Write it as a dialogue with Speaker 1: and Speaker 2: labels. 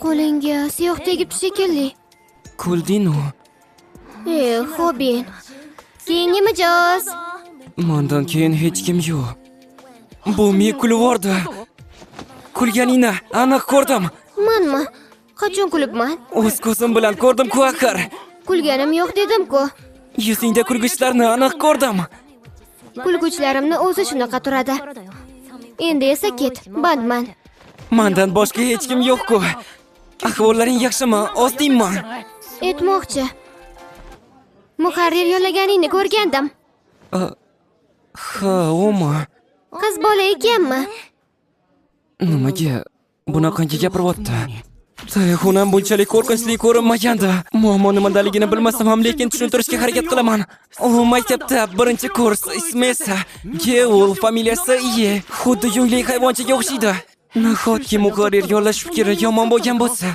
Speaker 1: Qo'lingga siyoh tegibdi shekilli.
Speaker 2: Kulding-u.
Speaker 1: Eh, Xobin. Keyingi mijoz.
Speaker 2: Mandan keyin hech kim yo'q. Bu men kulib yubordi. Kulganingni aniq ko'rdim.
Speaker 1: Manmi? Qachon kulibman?
Speaker 2: O'z ko'zim bilan ko'rdim-ku axir.
Speaker 1: Kulganim yo'q dedim-ku.
Speaker 2: Yuzingda kulgichlarni aniq ko'rdim.
Speaker 1: Kulgichlarimni o'zi shunaqa turadi. Endi esa ket, bandman.
Speaker 2: Mandan boshqa hech kim yo'q-ku. Ahvollaring yaxshimi? Ozdingmi?
Speaker 1: Aytmoqchi. Muharrir yollaganingni ko'rgandim.
Speaker 2: Ha, umi?
Speaker 1: Qiz bola ekanmi?
Speaker 2: Nimaga bunaqangi gapiryapti? Tayxun ham bunchalik qo'rqinchli ko'rinmagandi. Muammo nimadaligini bilmasam ham, lekin tushuntirishga harakat qilaman. U maktabda birinchi kurs, ismi esa Geul, familiyasi Ye. Xuddi yungli hayvonchaga o'xshaydi. Nahotki muharrir yollash fikri yomon bo'lgan bo'lsa?